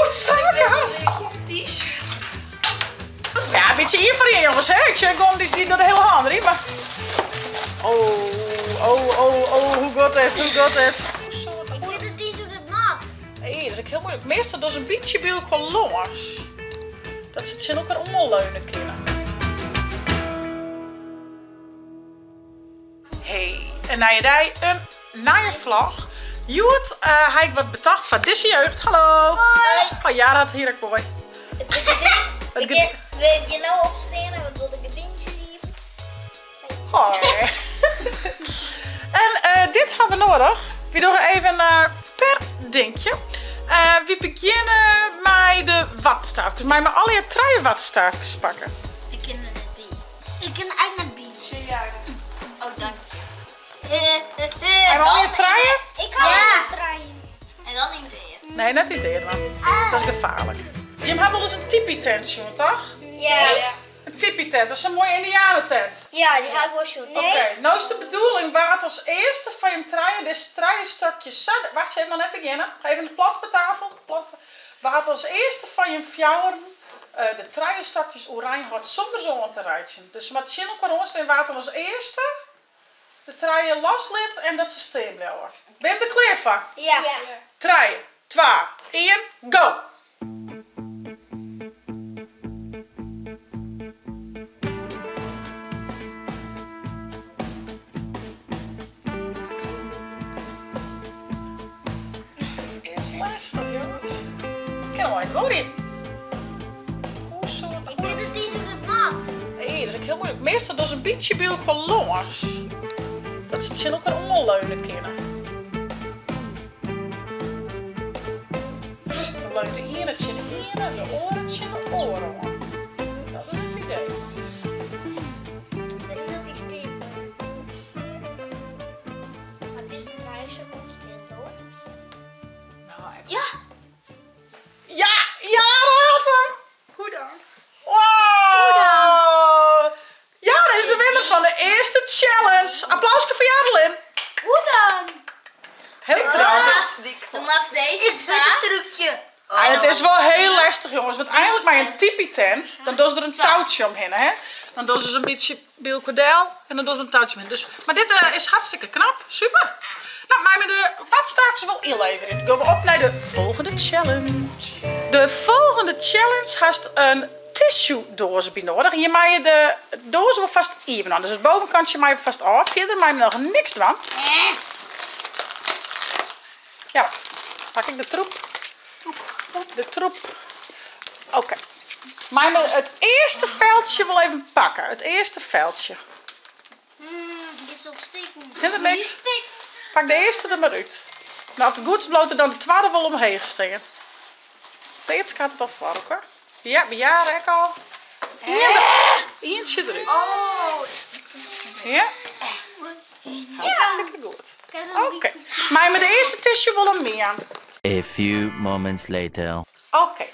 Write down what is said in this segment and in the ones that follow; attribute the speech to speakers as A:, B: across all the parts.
A: Goed saken hast.
B: T-shirt.
A: Ja, een beetje hier voor je jongens, hè? Ik zeg gewoon die door de hele hand erin, maar... Oh, oh, oh, oh, hoe gaat het, hoe gaat het?
C: Ik weet het niet hoe dat maakt.
A: Nee, dat is ook heel moeilijk. Meestal dat is een beetje bij elkaar los. Dat ze het zin elkaar omleunen kunnen. Hey, en na je dij een nieuwe vlog. Joet, hij ik wat betacht van deze jeugd. Hallo.
C: Hoi.
A: Oh, ja, dat hier ook mooi.
C: Het
A: Het
C: Wil je nou opstaan en wat wil ik het dingetje hier?
A: Hoi. En dit hebben we nodig. We doen even per dingetje. We beginnen met de wattenstaafjes. Maar maar alle drie wattenstaafjes pakken.
C: Ik ken het niet bij. Ik ken eigenlijk niet bij. Oh, dank je.
A: En al je truien?
C: Ik kan ja. truien. En dan in de
A: Nee, net niet eerder. Dat is gevaarlijk. Jim had wel eens een tipi-tent, jongen, toch?
C: Ja.
A: Een tipi-tent, dat is een mooie indianentent.
C: Ja, die ga ik wel zo. Nee.
A: Oké, nou is de bedoeling waar het als eerste van je truien, deze truienstukjes zo. Wacht even, nog net beginnen. Ga even plat op de tafel. Plat. Waar het als eerste van je fjouwen de truienstukjes oranje had zonder zon te rijden. Dus met zin op ons en water als eerste de truien loslit en dat ze steen blijven. Ben je er klaar van?
C: Ja.
A: 3, 2, 1, go! Eerst lastig, jongens. Ik kan hem wel even Hoe zo?
C: Ik weet het niet hoe dat maakt.
A: Nee, dat is ook heel moeilijk. Meestal dat is een beetje bij elkaar los. Dat ze het zin elkaar omleunen kunnen. Dan leunt de ene het in de ene en de oren het in de oren. Dat is het idee.
C: Ik denk dat die steen hoor. Maar het is een draaier op steen hoor.
A: Nou, echt.
C: Ja.
A: Ja, ja, dat had hem.
B: Hoe dan?
A: Wow.
C: Hoe dan?
A: Ja, dat is de winnaar van de eerste challenge. Applaus voor Jadelin.
C: Hoe dan?
A: Heel knap.
C: Dan was deze Ik vind het trucje.
A: En het is wel heel lastig, jongens. Want eigenlijk maar een tipi-tent, dan doen ze er een touwtje omheen, hè? Dan doen ze een beetje bilkodel en dan doen ze een touwtje omheen. Dus, maar dit is hartstikke knap. Super. Nou, maar met de watstaafjes wel inleveren. Dan gaan we op naar de volgende challenge. De volgende challenge heeft een tissue doos bij nodig. Hier maak je de doos wel vast even aan. Dus het bovenkantje maak je vast af. Verder maak je nog niks van. Ja, pak ik de troep. De troep. Oké. Maar het eerste veldje wel even pakken. Het eerste veldje.
C: Dit zal steken.
A: Vind het niks? Pak de eerste er maar uit. Nou, als het goed is, bloot er dan de tweede wel omheen steken. De eerste gaat het al voor, hoor. Ja, bij jaren ook al. Eentje eruit.
C: Oh.
A: Ja? Hartstikke goed. Oké. Maar met de eerste tissue wel een meer.
D: A few moments later.
A: Oké.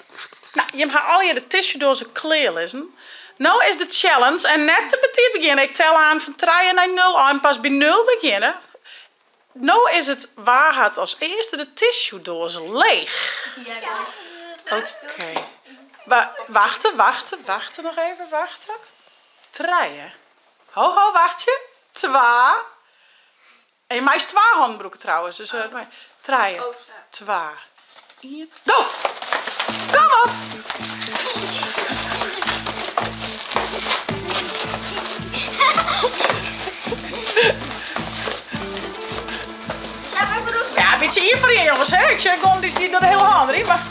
A: Nou, je hebt al je de tissue door zijn kleer liggen. Nou is de challenge en net te meteen beginnen. Ik tel aan van 3 naar 0 en pas bij 0 beginnen. Nou is het waar het als eerste de tissue doos leeg.
C: Ja, dat is
A: Oké. Wachten, wachten, wachten nog even, wachten. 3. Ho, ho, wacht je. 2. En je maakt 2 handbroeken trouwens. Dus 3. 2. 1. Go! Kom op! Ja, een beetje hier voor je jongens, hè? Ik zeg gewoon die door de hele hand erin, maar...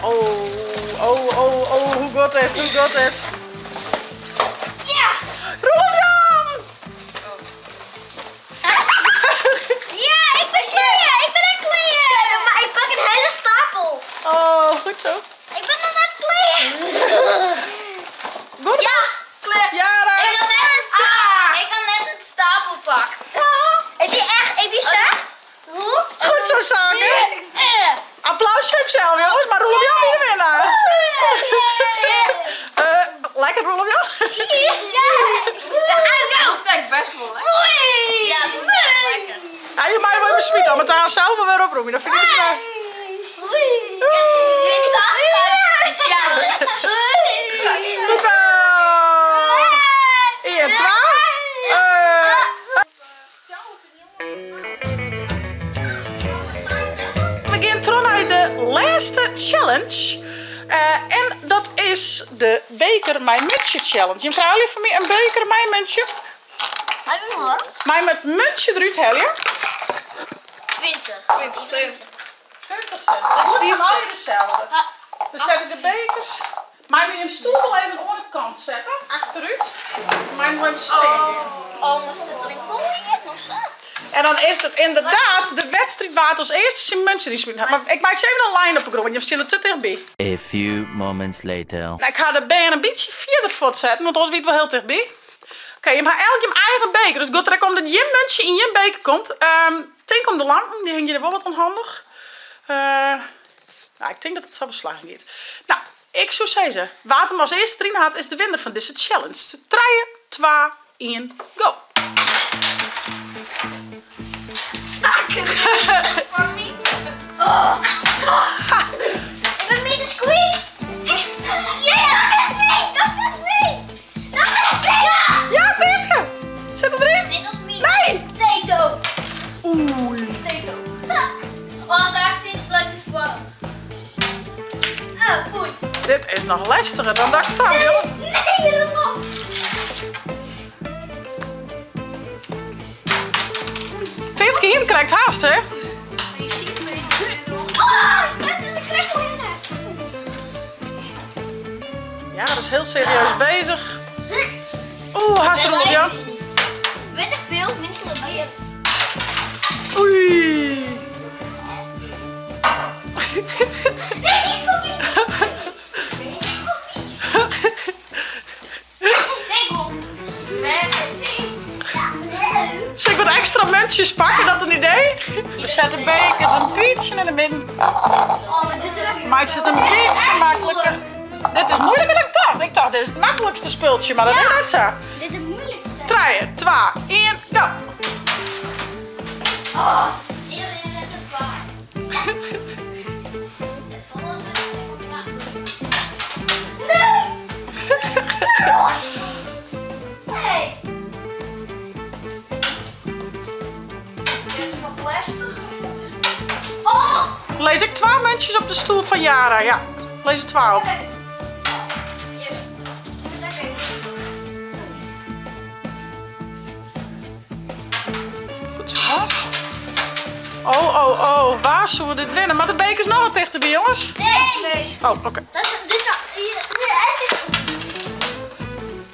A: Oh, oh, oh, oh, hoe gaat het, hoe gaat het?
C: Ja!
A: Roelof-Jan!
C: Ja, ik ben klaar! Ik ben echt klaar! Maar ik pak een hele stapel.
A: Oh, goed zo.
C: Ik ben nog net klaar!
A: Goed.
C: Ja, klaar.
A: Jara.
C: Ik had net een stapel. Ik had net een stapel gepakt. Zo. Ik die echt, ik die zo. Hoe?
A: Goed zo, Sanne. Applaus voor hemzelf, jongens, maar Roelof-Jan is de winnaar. Lekker Roelof-Jan.
C: Ja.
B: Dat is echt best wel lekker.
C: Ja, dat is echt lekker.
A: Ja, je mag wel even smieten, maar daar zelf maar weer oproepen. Dat vind ik niet waar.
C: Ja.
A: challenge. En dat is de beker mei mutsje challenge. Jim krije allegear fan my in beker mei in muntsje. Mei it muntsje derút helje.
C: 20.
B: 20 cent.
A: 20 cent. Dat moet van allegear dezelfde. Dan zet ik de bekers. Mei my jim stoel wol even oan de kant sette, achterút. Mei my even stean.
C: Oh, maar zit er een kooi in of zo?
A: En dan is het inderdaad de wedstrijd wa't as earste syn muntsje deryn smiten hat. Mar ik meitsje even in lijn op 'e grûn, want jim stean der te tichtby.
D: A few moments later.
A: Nou, ik ha de bern in bytsje fierder fuortsetten, want oars wie it wol hiel tichtby. Oké, jim ha elk jim eigen beker, dus it giet der ek om dat jim muntsje yn jim beker komt. Tink om de lampen, dy hingje der wol wat ûnhandich. Nou, ik tink dat it sa wol slagjen giet. Nou, ik soe sizze, wa't him as earste deryn hat, is de winner fan dizze challenge. Trije, twa, ien, go!
B: Zakken van Mieters.
C: Ik ben Mieters kwyt. Ja, dat is my! Dat is my! Dat is my! Ja!
A: Ja, Teetske! Sit it deryn?
C: Nee, dat is my.
A: Nee!
C: Potato.
A: Oei.
C: Potato. Oh, zaak zit lekker spannend. Ah, foei.
A: Dit is noch lestiger dan dat ik dacht, joh.
C: Nee, nee, nog.
A: Teetske, him krijgt haast, hè?
C: Oh, dat is een krekkel in.
A: Ja, dat is heel serieus bezig. Oeh, haast erop, Jan.
C: Weet ik veel, minder dan je.
A: Oei.
C: Nee, die is voor mij.
A: Zal ik wat extra muntjes pakken, dat een idee? We zetten bekers een beetje in de midden. Maar het zit een beetje makkelijker. Dit is moeilijker dan ik dacht. Ik dacht, dit is het makkelijkste spultje, maar dat is net zo.
C: Dit is het moeilijkste.
A: 3, 2, 1, go!
C: Oh, iedereen met de vaart. Nee! Nee!
B: Dit is nog lastig.
C: Oh!
A: Lees ik 2 muntjes op de stoel van Yara? Ja, lees er 2 op. Goed zo, jongens. Oh, oh, oh, waar zullen we dit winnen? Maar de beker is nog wat dichterbij, jongens.
C: Nee.
B: Nee.
A: Oh, oké.
C: Dat is, dit is,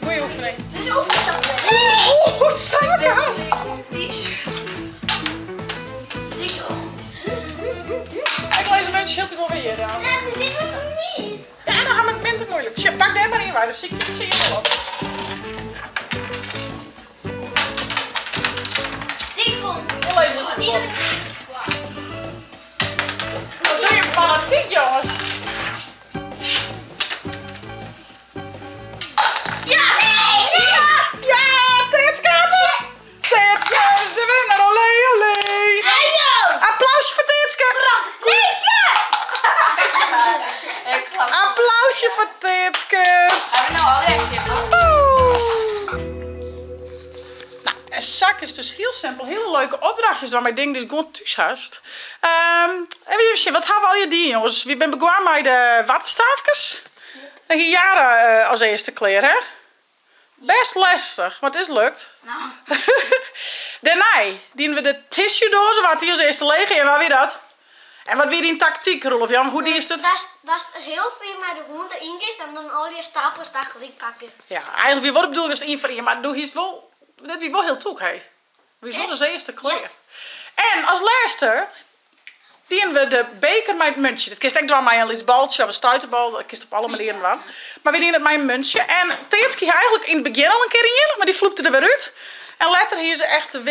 A: Goeie oefening.
C: Dit is oefening. Nee.
A: Oeh, zaken haast.
B: T-shirt.
A: Ik lees een muntje, zit wel weer dan.
C: Ja, dit was niet.
A: Ja, dan gaan we het minder moeilijk. Tja, pak daar maar in, waar. Dan zie ik je, zie je wel op. Heel even.
C: Iedereen.
A: Wat doe je fanatiek, jongens?
C: Ja! Nee! Ja!
A: Ja, Teetske! Teetske is de winnaar, olé, olé!
C: Ajo!
A: Applausje voor Teetske!
C: Nee, shit!
B: Ik klap.
A: Applausje voor Teetske!
B: Hebben we nou al echt kippen?
A: Nou, een zak is dus heel simpel. Hele leuke opdrachtjes waarmee ding dus gewoon thuis hast. Even zien, wat hebben we al je die jongens? Wie ben begonnen met de wattenstaafjes? En hier Yara als eerste kleer, hè? Best lastig, maar het is lukt.
B: Nou.
A: Daarna dienen we de tissue dozen, wat die als eerste leeg en waar wie dat? En wat wie die tactiek, Roelof Jan? Hoe die is het?
C: Dat is heel veel maar de hond erin is en dan al die stapels daar gelijk pakken.
A: Ja, eigenlijk wie wordt bedoeld is één voor één, maar doe hier het wel, dat wie wel heel toek, hè? Wie is wel als eerste kleer.
C: Ja.
A: En als laatste dienen we de beker met het muntje. Dat kist ik door mij een iets baltje of een stuiterbal, dat kist op alle manieren van. Maar we dienen het met een muntje. En Teetske ging eigenlijk in het begin al een keer in, maar die vloepte er weer uit. En later hier ze echt de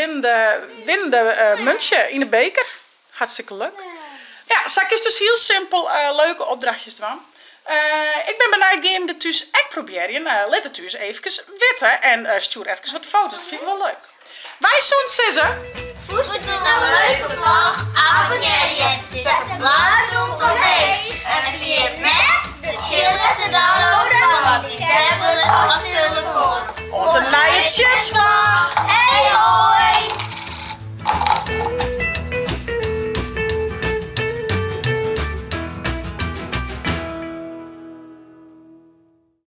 A: winnende muntje in de beker. Hartstikke leuk. Ja, zak is dus heel simpel leuke opdrachtjes doen. Ik ben benieuwd game de thuis ook proberen. Laat het thuis even witten en stuur even wat foto's. Dat vind ik wel leuk. Wij zo'n sissen.
C: Vond je dit nou een leuke vlog? Abonneer je en zet een blauw omheen. En via met de chillen te downloaden van je tablet of telefoon.
A: Tot een nieuwe chatslag!